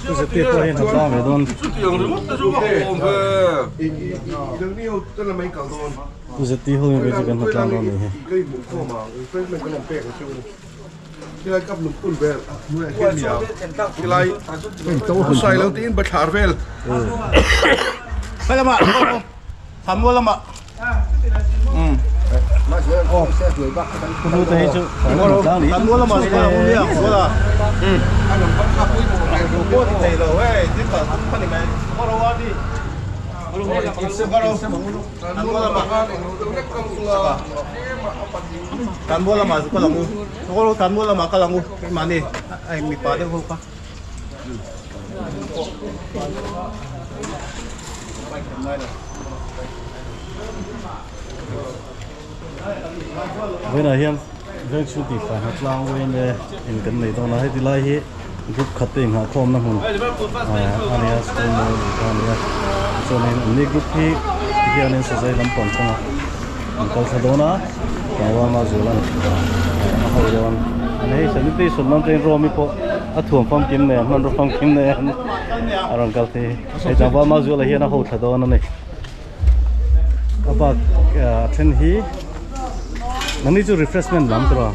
Pu Zeti pawh hi hnatlang ve dawn. Pu Zeti ho in chu kan hnatlang dawn nih hi. Pu te hi chu hnatlang ni. Vawiinah hian veng chhung tih fai hna tlang vawiin e in kan nei dawn a heti lai hi group khat te inghahkhawmna hmun a ni a school mawi tih kha a ni a chuanin anni group hi tihianin sazai lampang kawngah an kal thla dawn a tlangval zual a ho dawn a ni hei sanitation lam te rawmi pawh a thuam famkim nen hmanraw famkim nen a rawn kal thei hei tlangval mazuala hian a ho thla dawn a ni. A bak a then hi nangni chu refreshment lam tur a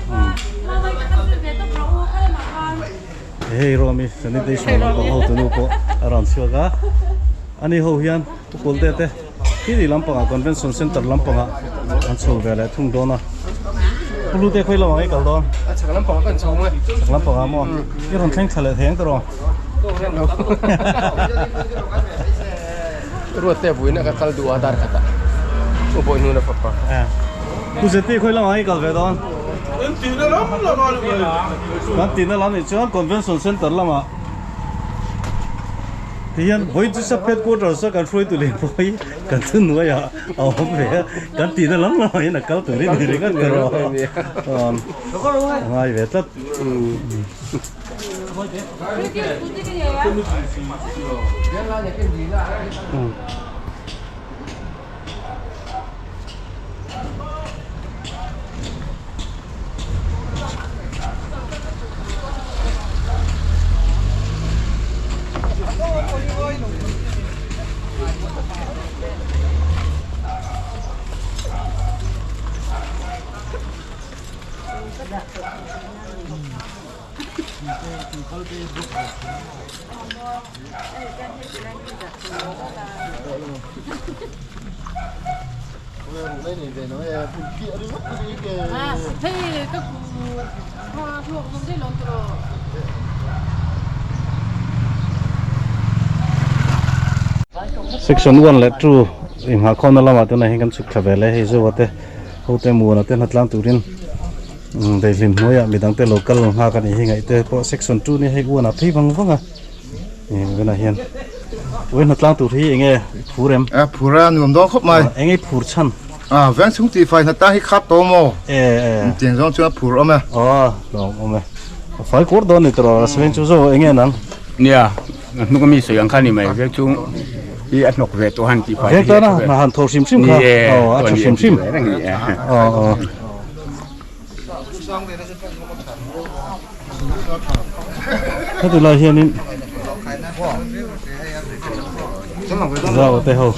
hei rawmi sanitation lampang ho tunu pawh a rawn chhuak a ani ho hian pukul te te khi ni lampangah convention center lampangah an chho ve leh thung dawn a pulu te khawi lamah nge kal dawn a chhak lampangah kan chho nge chhak lampangah maw i rawn thleng thla leh thei ang tawh Ruatte vuina ka kal duh a dar khatah u bawi hnuna fapa. Pu Zeti khawi lamah i kal ve dawn? Kan tihna lam lamah ni mai. Kan tihna lam nih chuan Convention Centre lamah tihian vawi chu sub headquarters a kan hruaitu leh pawh hi kan thu hnuaiah a awm ve a, kan tihna lam lamah hian a kal turin ni ringawt ka rawh a ngai ve tlat. Section 1 leh 2 inghahkhawmna lamah tunah hian kan chhuk thla ve leh hei zo te hote muana te hnatlang turin Daihlim hnuaiah midang te lo kal nghak a nih hi ngaih te pawh section 2 nia hei uan ah phei vang vang a tunah hian ui hnatlang tur hi enge phur em a phur a nuam dawn khawp mai enge phur chhan a veng chhung tih fai hnatlang hi khat tawh maw e e tiang zawng chuan a phur awm e aw lawm awm e a fai kur dawn ni tawh veng chu zo enge nang nia hnung ami sawi ang kha ni mai veng chung hi a hnawk ve tawh han tih fai veng tana hna han thaw hrim hrim kha aw a tha hrim hrim aw aw Heti lai hianin zau te ho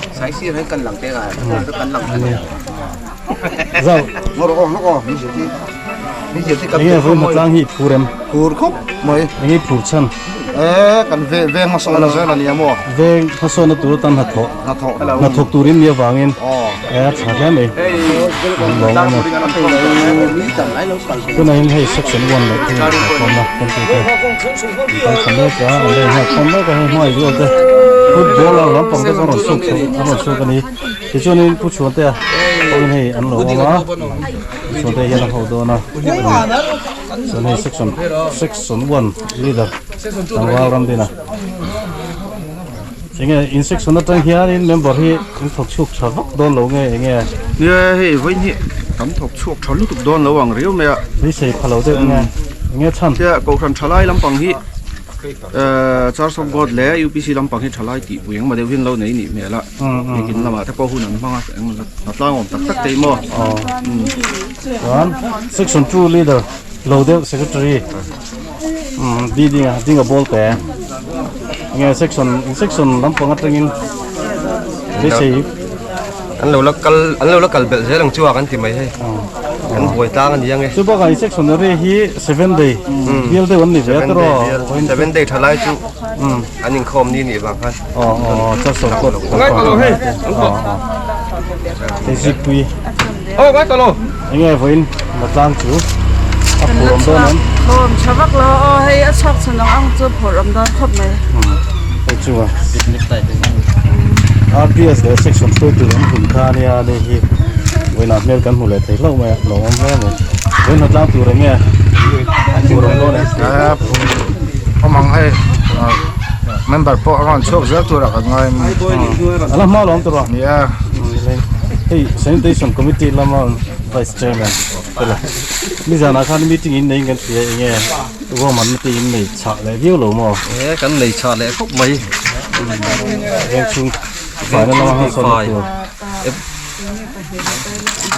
zau enge vawi hmatlang hi phur em phur khawp mai enge phur chhan e kan ve veng hmasawn na zel ania maw veng hmasawn na tur atan hnathawh hnathawh hnathawk turin nia vangin e a tha hle mai Tunah hian hei section 1 leh 2 inkhawm a kan tih te kan thla mek a an la inkhawm mek a hei hnuai zual te football a lampang te pawh a rawn chhuak chho a rawn chhuak a ni tichuanin pu chhuantea pawhin hei an lo awm a chhuantea hian a ho dawn a chuan hei section section 1 leader tlangval Ramdina Enge in section atang hianin member hi in thawk chhuak tha vak dawn lo nge enge? Nia hei vawiin hi tam thawk chhuak tha lutuk dawn lo ang riau mai a. Beisei pha lo deuh nge enge chhan? Tia Kohhran thalai lampang hi Church of God leh UPC lampang hi thalai tih pui engmah deuh hian lo nei nih hmel a. Biakin lamah te pawh hun an hmang a engmah hna tlangawm tak tak te hi maw. Chuan section 2 leader lo deuh secretary. Ding a ding a ball te. Nge section section lampang atangin beisei an lo la kal an lo la kal belh zel ang chu a kan ti mai hei kan buai tlang a ni ang e. Chu bakah i section area hi seven day bial deuh an ni ve a tiraw? Seven day tha lai chu an inkhawm ni nih vang khan. Aw aw church of God Ngai tawh lo hei an tawh. Hei zikpui. Aw ngai tawh lo. Enge vawiin la tlang chu a phur awm dawn em? Phur awm tha vak lo aw hei a chhuak chhan ang ang chu phur awm dawn khawp mai. Hei chu a RPS leh section hruai tur an hun kha ania hei hi vawiinah hmel kan hmu leh thei hlauh mai a lo awm hle mai. Vawiin la tlang tur enge a phur awm dawn em? A phur awm ang hei member pawh a rawn chhuak zel turah kan ngai a ni. A la hma lo awm tur a. Nia. Hei sanitation committee lama Vice Chairman te lah nizanah khan meeting in nei in kan hria enge ruahmanna te in nei chhah leh viau lo maw? E kan nei chhah leh khawp mai. Veng chhung faina lama han sawn na tur.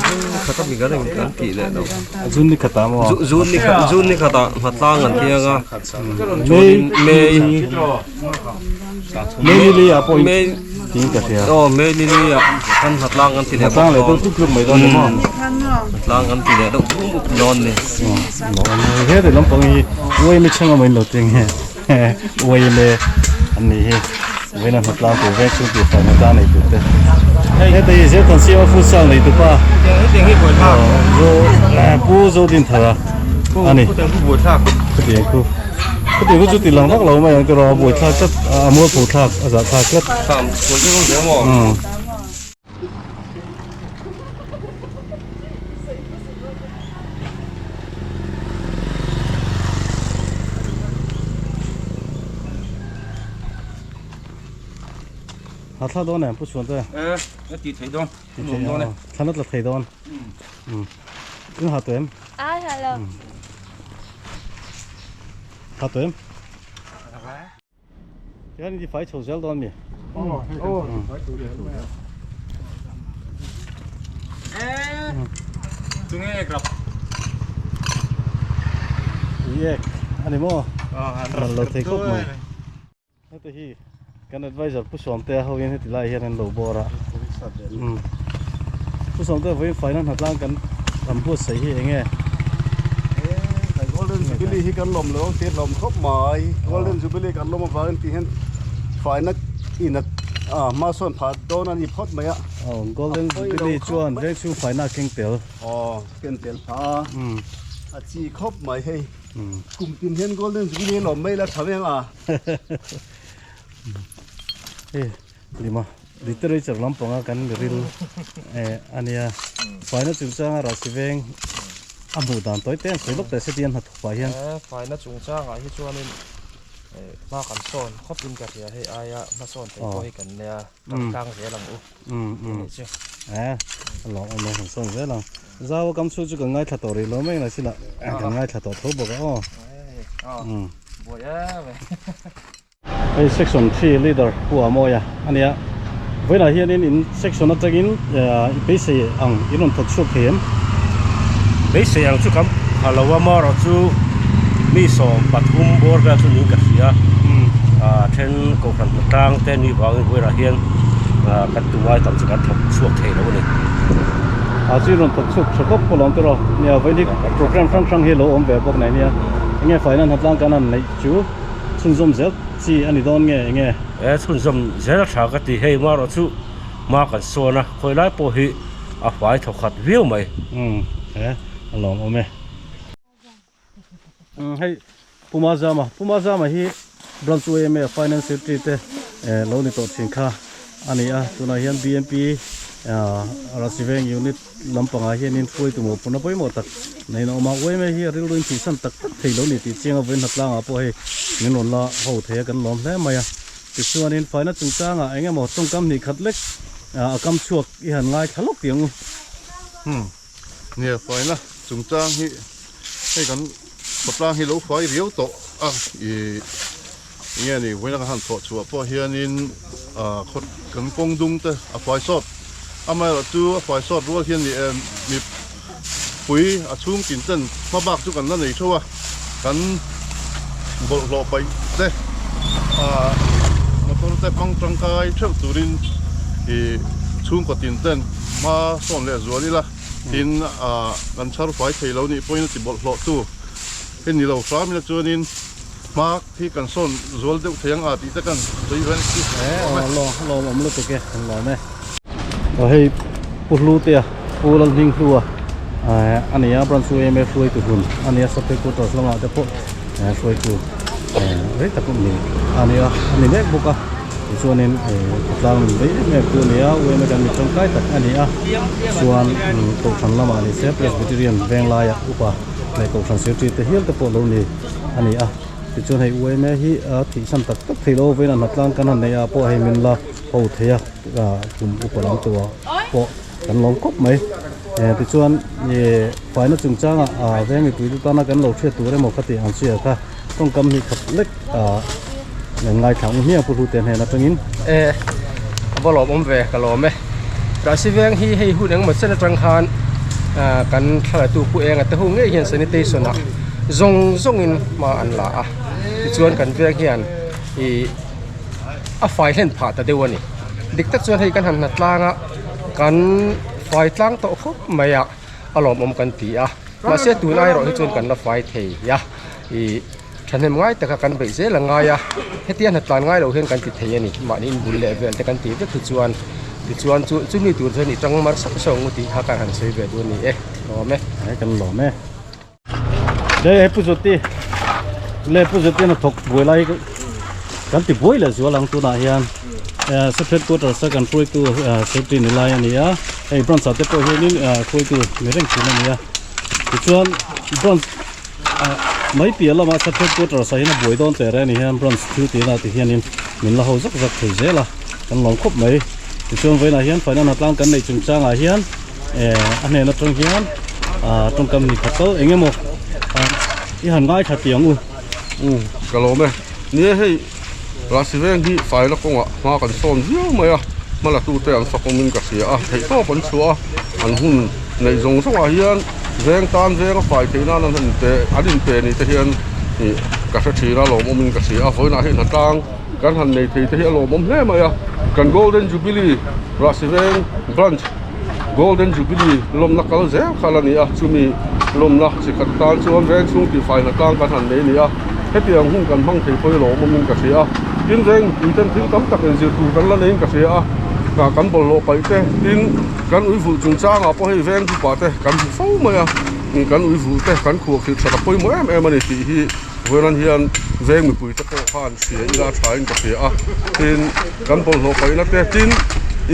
Zun khata mi kan kan tih leh lo. Zun ni khatah maw? Zun ni khat zun ni khatah hmatlang an tiang a. May May May ni li ah pawh in tiin ka hria. Aw May ni li ah kan hmatlang kan ti leh Hmatlang leh deuh tluk tluk mai dawn ni maw? Hmatlang kan ti leh deuh bum up dawn ni. He ti lampang hi uai mi chhang amahin lo ting he uai le an nih hi vawiin a hmatlang tur vek chu tih fai hmatlang nei tur te heta hi Zelthan siama futsal nei tu pa Pu Zodinthara ani khutiang khu Khutiang khu chu ti lang vak lo mai ang tiraw a buaithlak tlat a mualpho thlak a zah thlak tlat. A thla dawn em pu chhuan te? E, a ti thei dawn. Ti thei dawn e. Thlan a tla thei dawn. In ha tawh em? Ai ha lo. Ha tawh em? Tihian in ti fai chho zel dawn mi? Aw, aw, fai chho zel mai a. Tunge ek rap? Ui ek ani maw? Ral lo thei khawp mai. Heta hi kan advisor Pu Sawmtea ho in heti lai hian an lo bawr a. Pu Sawmtea vawiin faina hnatlang kan kan buatsaih hi eng nge? Golden Jubilee hi kan lawm lo ang tih hlawm khawp mai. Golden Jubilee kan lawm avangin tih hian faina in a hma sawn phah dawn a ni phawt mai a. Aw Golden Jubilee chuan vengchhung faina a keng tel. Aw ken tel phah a. A chi khawp mai hei. Kum tin hian Golden Jubilee lawm mai la tha veng a. Hei lima literature lampanga kan miril eh ania faina chungchanga rahsi veng a hmuh dan tawi te an sawi lawk teh se tian hnathawk pah hian. Faina chungchangah hi chuanin hma kan sawn khawpin ka hria hei aia hmasawn thei pawh hi kan nia tangtlang zel ang u tih anih chu. Eh a lawmawm e kan sawn zel ang. Zau a kam chhung chu kan ngaithla tawh rih lo mai nasi lah kan ngaithla tawh tho bawk a aw. Hei section 3 leader Pu Amoia ania vawiinah hianin in section atangin i beisei ang in rawn thawk chhuak thei em? Beisei ang chu kan pha lo a marawh chu mi 13 bawr vel chu niin ka hria a then kohhran hnatlang te ni vangin vawiinah hian kan tumai tam chu kan thawk chhuak thei lo a ni. A chu i rawn thawk chhuak tha khawp khawp ang tiraw nia vawiin hi program hrang hrang hi a lo awm ve bawk nen nia enge faina hnatlang kan han neih chu chhunzawm zel chi a ni dawn nge enge? E chhunzawm zel a tha ka ti hei marawh chu hma kan sawn a khawi lai pawh hi a fai thaw khat viau mai. Umm e a lawmawm e. Hei Puma Zama, Puma Zama hi Branch YMA Finance Secretary te lo ni tawh thin kha a ni a, tunah hian BMP Rasiveng Unit lampangah hianin hruaitu mawhphurhna pawimawh tak neiin a awm a, YMA hi a rilruin thihsan tak tak thei lo ni tih chiang a vawiin hnatlangah pawh hei min rawn la ho thei a kan lawm hle mai a, tichuanin faina chungchangah eng emaw tawngkam hnih khat lek a kam chhuak i han ngaithla lawk tih ang u. Nia faina chungchang hi hei kan khawtlang hi lo fai riau tawh a ih enge ni vawiin a kan han thawh chhuah pawh hianin ah khaw kan kawng dung te a fai sawt amaherawh chu a fai sawt rual hian ni em mipui a chhung tin ten hma bak chu kan la nei theuh a kan bawlhhlawh paih te ah. motor te hmang tangkai theuh turin ih chhungkaw tin ten hma sawn leh zual ila tin ah kan chhar fai thei lo nih pawhin a ti bawlhhlawh tu hi ni lo hram ila chuanin hma hi kan sawn zual deuh thei ang a tih te kan sawi ve a ni. Aw lawm awm lutuk e kan lawm e. Aw hei Pu Hlutea Pu Lalhminghlua a ni a branch UMA hruaitu hun a ni a Sub Headquarters lamah te pawh hruaitu rei tak ni a ni a a ni mek bawk a tichuanin khawtlang nun rei em em tu a ni a UMA kan mi tangkai tak a ni a chuan kohhran lamah ni se Presbyterian Venglaiah upa leh kohhran secretary te hial te pawh lo ni a ni a tichuan hei UMA hi a thihsan tak tak thei lo vawiin a hnatlang kan han neih ah pawh hei min la ho thei a kum upa lam tawhah pawh kan lawm khawp mai tichuan ih faina chungchangah ah veng mipui te tana kan lo hriat tur emaw kha tih ang chi ah kha tawngkam hi khat lek ah an ngaithla ang hmiang pu hlute hnen atangin. E a va lawmawm ve ka lawm e Rahsi veng hi hei hun engemaw chen atang khan ah kan thlalatu pu enga te ho ngei hian sanitation ah zawng zawngin hma an la a tichuan kan veng hian ih a fai hlen phah ta deuh a ni dik tak chuan hei kan han hna tlang a kan fai tlang tawh khawp mai a a lawmawm kan ti a mahse tun ai erawh hi chuan kan la fai thei a ih thahnem ngai taka kan beih zel a ngai a hetia hna tlan ngai loh hian kan ti thei a ni mahni inbul leh vel te kan tih vek hi chuan tichuan chu chumi tur chuan i tang mar sauh sauh ang u tih kha kan han sawi ve duh a ni e lawm e. Kan lawm e. Le he pu zawti le pu zawti na thawk buai lai kan ti buai leh zual ang tunah hian sub headquarters a kan hruaitu secretary ni lai a ni a hei branch ah te pawh hianin hruaitu ni reng thin a ni a tichuan branch mai piah lamah sub headquarters ah hian a buai dawn teh reng a ni hian branch thil tihna ah ti hianin min la ho zak zak thei zel a kan lawm khawp mai tichuan vawiinah hian finance tlang kan neih chungchangah hian. Eh a hnen atang hian ah tawngkam ni khat tal eng emaw ah i han ngaithla tih ang u. Um ka lawm e. Nia hei Rahsi veng hi faina kawngah hma kan sawn viau mai a, hma la tute an fak awmin ka hria a, theihtawp an chhuah a, an hun neih zawng zawngah hian veng tan veng a fai theih nan an han pe an inpe ni te hian ih ka hre thin a lawmawmin ka hria a, vawiinah hei hnatlang kan han nei thei te hi a lawmawm hle mai a, kan Golden Jubilee Rahsi veng branch. Golden Jubilee lawmna kal zel kha la ni a, chumi lawmna chi khat tan chuan veng chhung tihfai hna tlang kan han nei a ni a, hetiang hun kan hmang thei pawh lawm awmin ka hria a, tin veng mipui ten thil tam tak inzir tur kan la neiin ka hria a, kah kan bawlhhlawh paih te, tin kan ui vulh chungchangah pawh hei veng pupa te kan hmu fo mai a, kan ui vulh te kan khuahkhirh that a pawimawh em em a ni tih hi vawiin hian veng mipui te pawh khan hria ila a thain ka hria a tin kan bawlhhlawh paihna te tin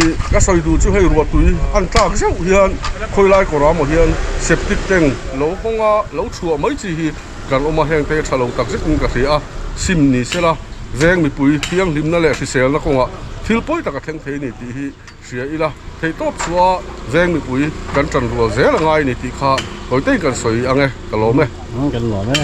ih ka sawi duh chu hei ruah tui an tlak zeuh hian khawilai kawrah maw hian septic tank lo hawng a lo chhuah mai chi hi kan awm a heng te tha lo tak zetin ka hria a sim ni sela veng mipui thianghlimna leh hriselna kawngah thil pawi tak a thleng thei a ni tih hi hria ila theihtawp chhuah veng mipui kan tan rual zel a ngai a ni tih kha hawitein kan sawi ang e ka lawm e. Kan lawm e.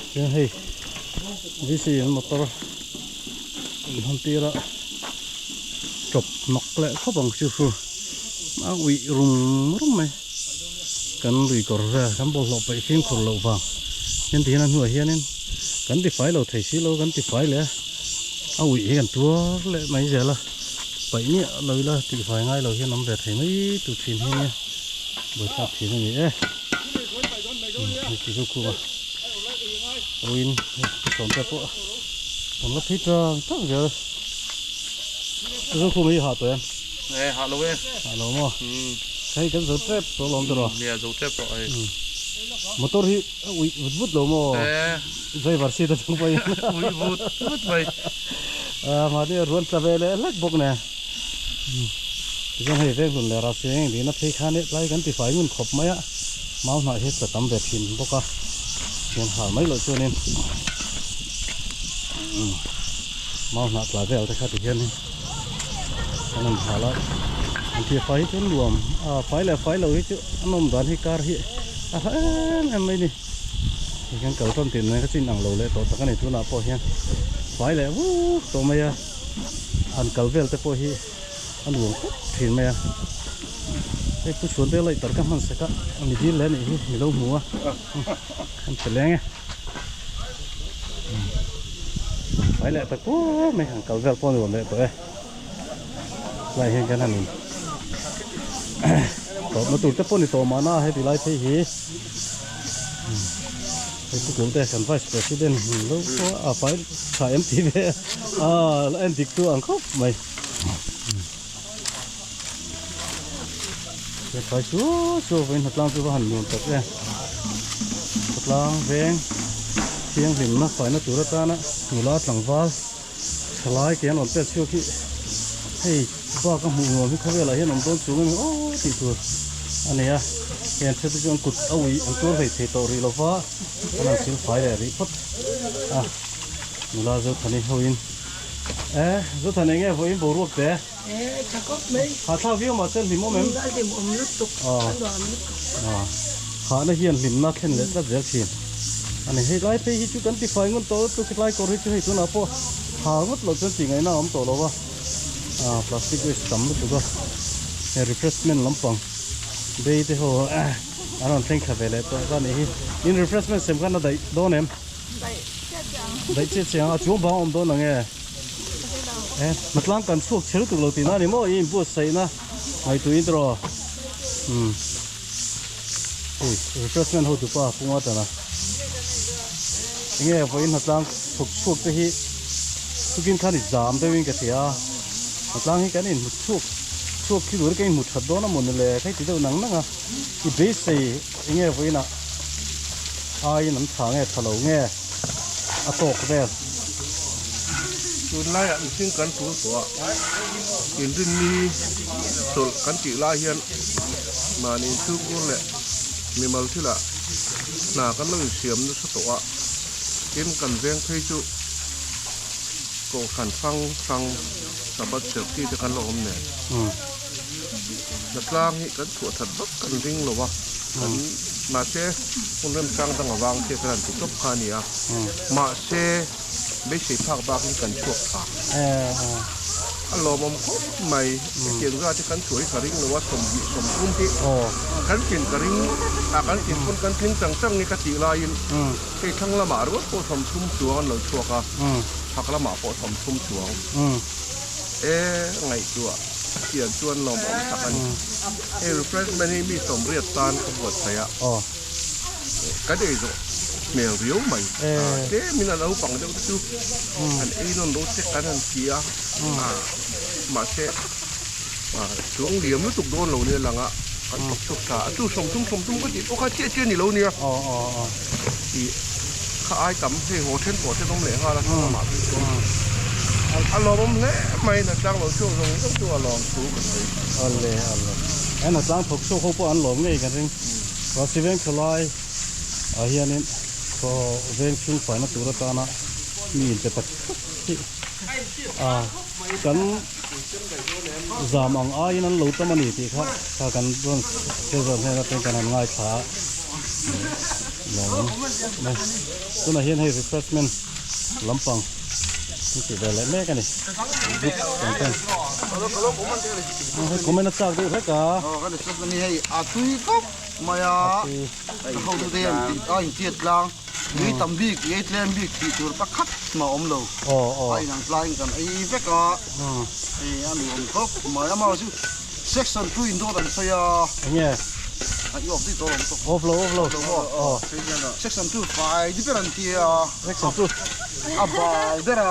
Chuan hei VC an motor in hawn tir a tawp hnawk leh khawp ang chu chu a uih rum rum mai kan lui kawr vel kan bawlhhlawh paih fimkhur loh vang hian ti hian a hnuah hianin kan ti fai lo thei si lo kan ti fai leh a a uih hi kan tuar leh mai zel a paih miah lo ila tihfai ngai lo hian awm ve thei mai tur thin hi ania. Buaithlak thin a ni e ti chu khum a ruin sawm te pawh an la phei tang tang zel chu chu khum hi hah tawh em e hah lo e hah lo maw hei kan zo tep tawh lawm tawh nia zo tep tawh hei motor hi a uih vut vut lo maw driver seat atang pawhin uih vut vut mai a mahni a ruan tla ve leh hlek bawk nen. Tichuan hei veng hlun leh rah cheng dihna phei khan he tlai kan tifai ngun khawp mai a, mau hnah hi tla tam ve thin bawk a, chuan hal mai loh chuanin Mau hnah tla vel te kha ti hianin an rawn hal a an thil fai hi chu nuam a fai leh fai lo hi chu a nawm dan hi kar hi a hla em em mai a ni ti hian kal tawn tih nen kha chu inang lo leh tawh tak a ni tunah pawh hian fai leh vuk tawh mai a han kal vel te pawh hi a nuam khawp thin mai a hei pu chhuan te laih tar ka hman sak a a mi dil leh a nih hi mi lo hmu a an che leng e. Fai leh ta kuau mai han kal vel pawh a nuam leh tawh e tlai hian kan han in tawpna tur te pawh ni tawh mahna heti lai phei hi hei pu tul te kan vice president lo pawh a fai tha em ti ve a la en dik tu ang khawp mai he fai suau suau vawiin hnatlang chu va han nuam tak e hnatlang veng thianghlimna faina tur atana nula tlangval thalai ke an rawn pek chhuak hi hei bak a hmuh nuam hi khawvelah hian awm dawn chung emaw aw tih tur a nei a hei an hriat te chu an kut a ui an tuar hlei thei tawh rih lova an han sil fai leh rih phawt a nula Zothani hoin e Zothani enge vawiin boruak te. E tha khawp mai. Ha thlak viau mah se hlim awm em? A hlim awm lutuk, a nuam lutuk. Hahna hian hlimna thlen leh tlat zel thin a ni. Hei lai phei hi chu kan tifai ngun tawh lutuk hetlai kawr hi chu hei tunah pawh ha ngawt loh chuan tih ngaihna a awm tawh lo a, plastic waste tam lutuk a, hei refreshment lampang bay te ho an rawn thleng thla ve leh tawh ka nih hi. In refreshment sem khan a daih dawn em? Daih chiah chiah ang. Daih chiah chiah ang, a chuang bang a awm dawn ang e. E hmatlang kan chhuak chher tuk lo tihna a ni maw i inbuatsaihna ngaihtuah in tawh umm hei refreshment ho tupa punga tana enge vawiin hmatlang thawk chhuak te hi tukin khan i zam deuhin ka hria a hmatlang hi kan inhmu chhuak chhuak khi tur hi ka inhmu that dawn a mawni le ka ti deuh nang nang a i beisei enge vawiinah aiin an tha nge tha lo nge a tawk vel. Tunlaiah mihring kan tul tawh a, inrinni chawlh kan tih lai hian mahni inchhungkur leh mimal thilah hna kan lo insiam nasa tawh a, tin kan veng phei chu kohhran hrang hrang Sabbath serh chi te kan lo awm nen. Hnatlang hi kan chhuah that vak kan ring lo a, kan mahse hun remchang dang avang te kan han ti tawp kha a ni a, mahse beisei phak bakin kan chhuak tha. A lawmawm khawp mai, hetiang zat hi kan chhuah hi ka ring lo a, sawmhnih sawmthum hi kan tlin ka ring a, kan tlin pawn kan tling chang chang nge ka tih laiin hei thlang lamah ringawt pawh sawmthum chuang an lo chhuak a, chhak lamah pawh sawmthum chuang. E ngaihtuah chian chuan lawmawm tak a ni. Hei refreshment hi mi sawmriat tan ka buat theih a, kan ei zawh hmel riau mai. Tlemin a naupang deuh te chu an ei nawn lo che kan han ti a, mahse chuang liam lutuk dawn lo nia lang a, kan thawk chhuak tha a. Chu sawmthum sawmthum ka tih pawh kha chiah chiah a ni lo nia. Tih kha ai tam hei haw then pawh then awm leh nghal a thlang lamah phei chuan a lawmawm hle mai Hnatlang lo chhuak zawng zawng chu a lawm thu ka sawi. Awle awle he Hnatlang thawk chhuak ho pawh an lawm ngei kan ring Rasi veng thalai ah hianin khaw veng chhung faina tur atana mi inte pakhat hi a kan zam ang aiin an lo tam a ni tih kha kha kan rawn thil zawn hnen atangin kan han ngaithla a lawm mai tunah hian hei refreshment lampang an tih ve leh mek a ni group kan ten hei comment a chak deuh hlek a a tui khawp mai a hotute hian a intiat tlang. Nui tam bik, ei tlem bik tih tur pakhat mah a awm lo. A inang tlaiin kan ei vek a, hei a nuam khawp mai. Amah chu section 2 in dawt an sawi a. Enge? A i off daih tawh alawm tawh. Off lo, off lo. Off lo maw? Section 2 fai di ber an ti a. Section 2. A bal ber a.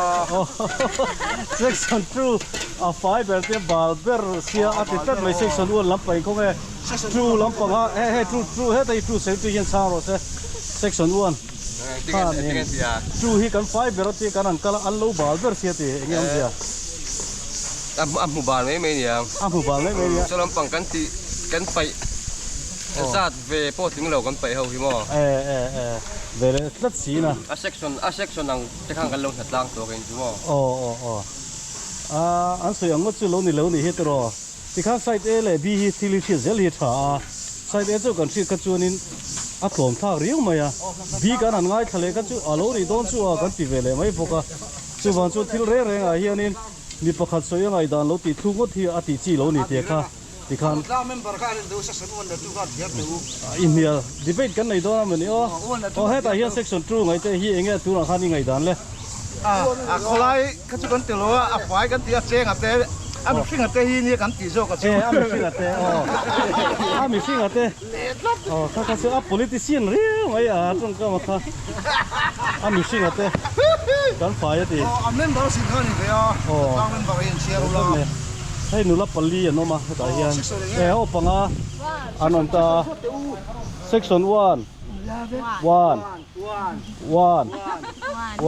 Section 2 a fai ber te bal ber sia a ti tlat mai section 1 lampang kawng e. 2 lampang a he he 2 2 heta hi 2 secretary hian chhang rawh se. Section 1 khanin chu hi kan fai ber a tia kan han kal a an lo bal ber sia ti enge awmzia a hmu bal mai mai nia a hmu bal mai mai nia chu lampang kan tih kan paih Zat ve pawh tling lo kan paih ho hi maw? E e e ve leh tlat si na. A section a section ang te khan kan lo hna tlang tawh ka inti maw? Aw aw aw a an sawi ang ngawt chu lo ni lo ni hi tiraw tikhan side A leh B hi thil hi hriat zel hi a tha a side A chu kan hriat kha chuanin a tlawm thlak riau mai a B kan han ngaithla leh kha chu a lo nih dawn chu a kan ti ve leh mai bawk a chuvang chuan thil reng rengah hianin mi pakhat sawi a ngaihdan lo tih thluk ngawt hi a tih chi lo ni tih kha. Tikhan inhnial debate kan nei dawn a mawni aw. Aw hetah hian section 2 ngaihte hi enge tunah khan i ngaihdan le? A khawlai kha chu kan ti lo a, a fai kan ti a, cheng a te, a mihring a te hi nia kan tih zawk a chu. E a mihring a te aw, a mihring a te aw kha kha chu a politician riau mai a tawngkam a kha a mihring a te kan fai a ti. Aw a member sin kha a ni ve a, tlang member hi an chhiar ula. Hei nula pali an awm a hetah hian e aw panga an awm ta a section one one one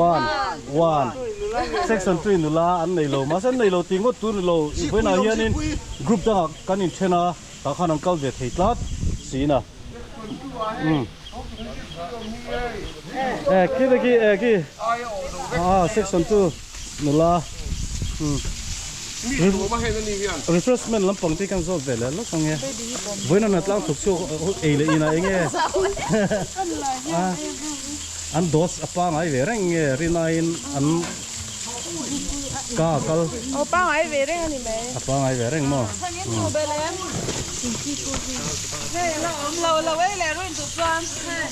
one one section two in nula an nei lo mahse an nei lo tih ngawt tur ni lo vawiinah hianin group dangah kan inthen a tah khan an kal ve thei tlat siin a umm e khi te khi e khi ah section two nula umm refreshment lampang te kan zawt ve leh lawk ang e vawiin an tlang thawk chhuak ei leh inah eng nge an dose a pangai ve reng nge rinaiin an ka kal aw pangai ve reng ani mai a pangai ve reng maw hei la awm lo lo ei leh ruin duh chuan hei.